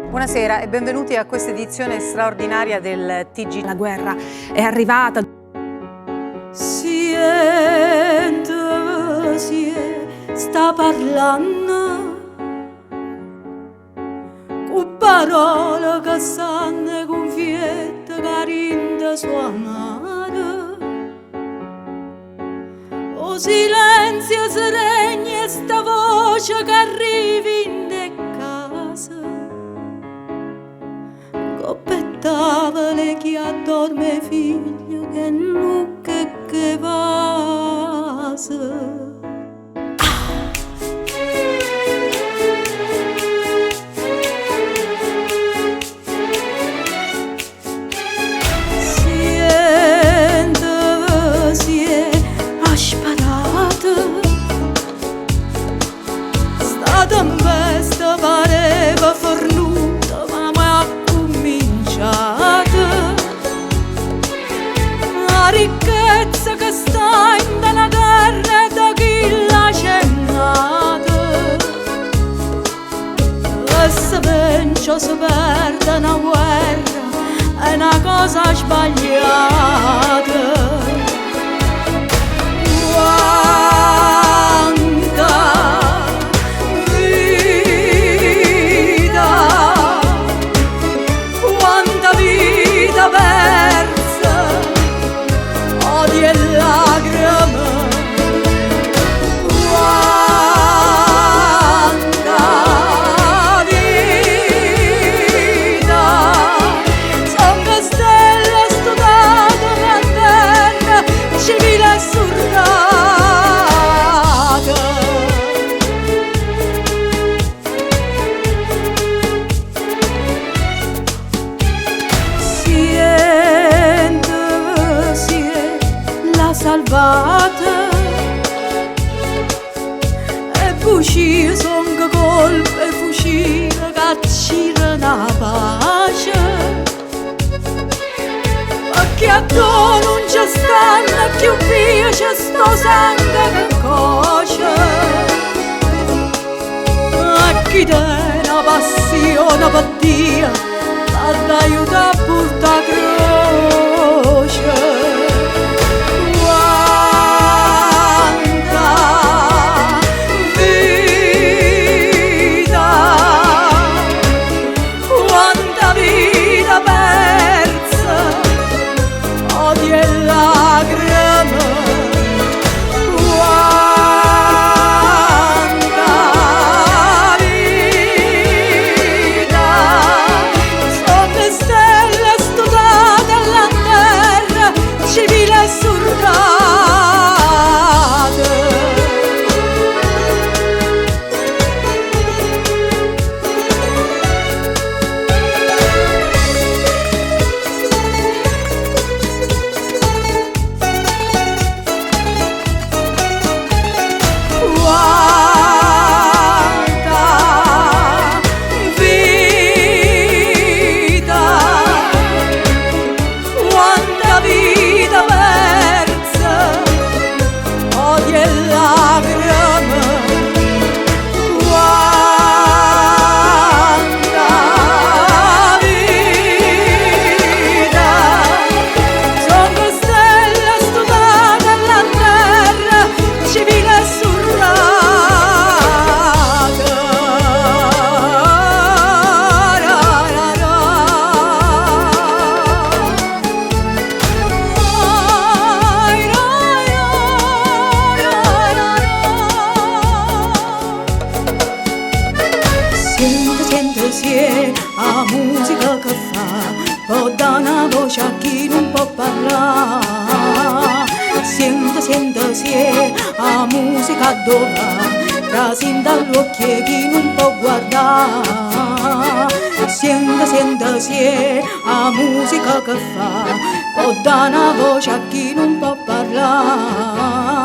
Buonasera e benvenuti a questa edizione straordinaria del TG. La guerra è arrivata. Siente, sie, sta parlanno Cu parole che sanno cunfiette ca dint so' amare. O silenzio se regne 'e sta voce che arriva int' 'e case. Ncopp' 'e tavole 'e chi addorme 'e figlie che allucca e che vasa. Siente, sie, ha sparato. Sta tempesta pareva fernuta, ma mo è accumminciata. 'A ricchezza che sta 'int'a na terra è de chi llà c'è nato. E se vence o se perde na guerra è na cosa sbagliata. Quanta vita, quanta vita persa, odio e lacrime. Quanta vita, songo stelle stutate lanterna civile e surdate. Siente, sie, l'ha salvata. E bucie song colpe 'e fucile che accidono 'a pace. Pecché addò nun ce stanno cchiù vie ce sta 'o sangue che coce. A chi tene 'a passione pe Dio l'adda aiutà a purtà 'a croce. Quanta vita, quanta vita persa, odio e lacrime. Quanta vita, song stelle stutate lanterna civile e surdate. Quanta vita, quanta vita persa, odio e lacrime. Quanta vita, songo stelle stutate lanterna civile e surdate. Siente, siente, sie, 'a musica che fa, po' dà na voce a chi nun po' parlà. Siente, siente, sie, 'a musica addò va, trase 'int'a ll'uocchie 'e chi nun po' guardà. Siente, siente, sie, 'a musica che fa, po' dà na voce a chi nun po' parlà.